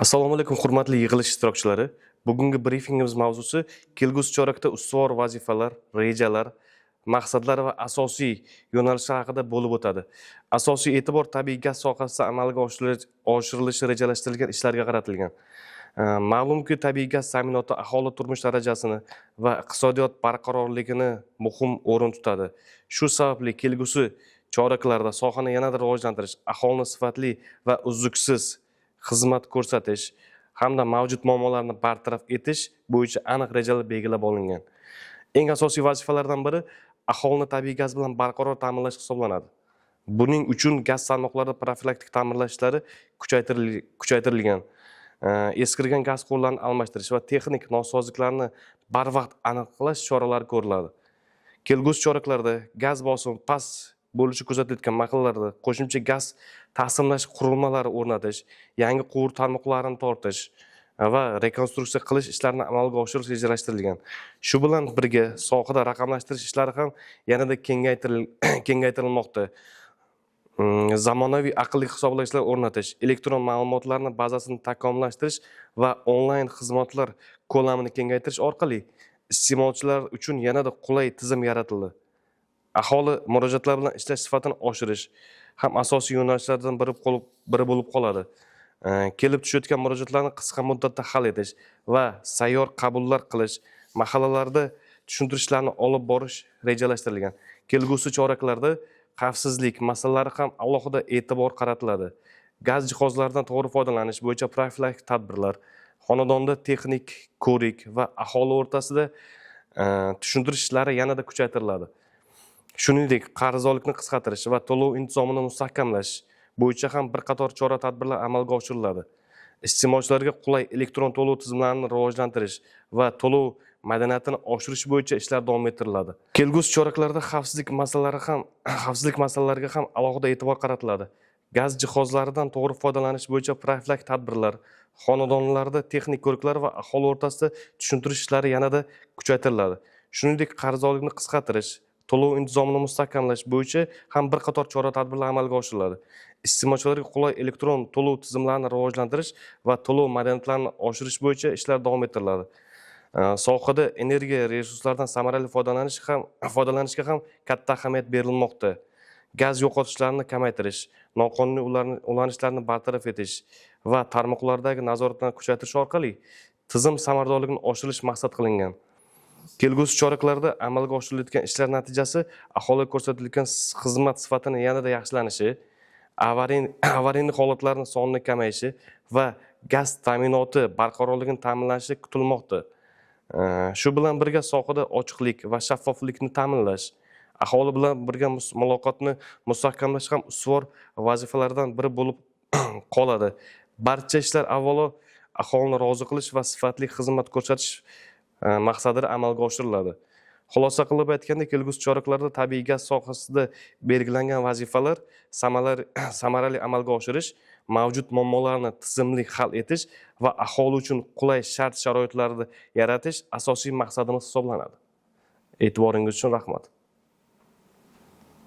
Assalomu alaykum, hurmatli yig'ilish ishtirokchilari. Bugungi brifingimiz mavzusi kelgusi chorakda ustuvor vazifalar, rejalar, maqsadlar va asosiy yo'nalishlar haqida bo'lib o'tadi. Asosiy e'tibor tabiiy gaz sohasida amalga oshirilishi rejalashtirilgan ishlarga qaratilgan. Ma'lumki, tabiiy gaz ta'minoti aholi turmush darajasini va iqtisodiyot barqarorligini muhim o'rin tutadi. Shu sababli kelgusi choraklarda sohani yanada rivojlantirish, aholini sifatli va uzluksiz xizmat ko'rsatish hamda mavjud muammolarni bartaraf etish bo'yicha aniq rejalar belgilab olingan. Eng asosiy vazifalardan biri aholini tabiiy gaz bilan barqaror ta'minlash hisoblanadi. Buning uchun gaz tarmoqlarida profilaktik ta'mirlash ishlari kuchaytirilgan. Eskirgan gaz quvurlarini almashtirish va texnik nosozliklarni barvaqt aniqlash choralari ko'riladi. Kelgusi choraklarda gaz bosimi past bo'lishi kuzatilayotgan mahallalarda qo'shimcha gaz taqsimlash qurilmalari o'rnatish, yangi quvur tarmoqlarini tortish va rekonstruksiya qilish ishlarini amalga oshirish rejalashtirilgan. Shu bilan birga sohada raqamlashtirish ishlari ham yanada kengaytirilmoqda. Zamonaviy aqlli hisoblagichlar o'rnatish, elektron ma'lumotlarni bazasini takomillashtirish va onlayn xizmatlar ko'lamini kengaytirish orqali iste'molchilar uchun yanada qulay tizim yaratildi. Aholi murojaatlari bilan ishlash sifatini oshirish ham asosiy yo'nalishlardan biri bo'lib qoladi. Kelib tushayotgan murojaatlarni qisqa muddatda hal etish va sayyor qabullar qilish, mahallalarda tushuntirishlarni olib borish rejalashtirilgan. Kelgusi choraklarda xavfsizlik masalalari ham alohida e'tibor qaratiladi. Gaz jihozlaridan to'g'ri foydalanish bo'yicha profilaktik tadbirlar, xonadonda texnik ko'rik va aholi o'rtasida tushuntirish ishlari yanada kuchaytiriladi. Shuningdek, qarzdorlikni qisqartirish va to'lov intizomini mustahkamlash bo'yicha ham bir qator chora tadbirlar amalga oshiriladi. Iste'molchilarga qulay elektron to'lov tizimlarini rivojlantirish va to'lov madaniyatini oshirish bo'yicha ishlar davom ettiriladi. Kelgusi choraklarda xavfsizlik masalalariga ham alohida e'tibor qaratiladi. Gaz jihozlaridan to'g'ri foydalanish bo'yicha profilaktik tadbirlar, xonadonlarda texnik ko'riklar va aholi o'rtasida tushuntirish ishlari yanada kuchaytiriladi. Shuningdek, qarzdorlikni qisqartirish, to'lov intizomini mustahkamlash bo'yicha ham bir qator chora tadbirlar amalga oshiriladi. Iste'molchilarga qulay elektron to'lov tizimlarini rivojlantirish va to'lov madaniyatlarini oshirish bo'yicha ishlar davom ettiriladi. Sohada energiya resurslaridan samarali foydalanishga ham katta ahamiyat berilmoqda. Gaz yo'qotishlarni kamaytirish, noqonuniy ulanishlarni bartaraf etish va tarmoqlardagi nazoratni kuchaytirish orqali tizim samaradorligini oshirish maqsad qilingan. Kelgusi choraklarda amalga oshirilayotgan ishlar natijasi aholiga ko'rsatilayotgan xizmat sifatini yanada yaxshilanishi, аварийный holatlarni sonini kamayishi va gaz ta'minoti barqarorligini ta'minlashi kutilmoqda. Shu bilan birga sohada ochiqlik va shaffoflikni ta'minlash, aholi bilan birga muloqotni mustahkamlash ham ustuvor vazifalardan biri bo'lib qoladi. Barcha ishlar avvalo aholini rozi qilish va sifatli xizmat ko'rsatish maqsadida amalga oshiriladi. Xulosa qilib aytganda, kelgusi choraklarda tabiiy gaz sohasida belgilangan vazifalar samarali amalga oshirish, mavjud muammolarni tizimli hal etish va aholi uchun qulay shart sharoitlarni yaratish asosiy maqsadimiz hisoblanadi. E'tiboringiz uchun rahmat.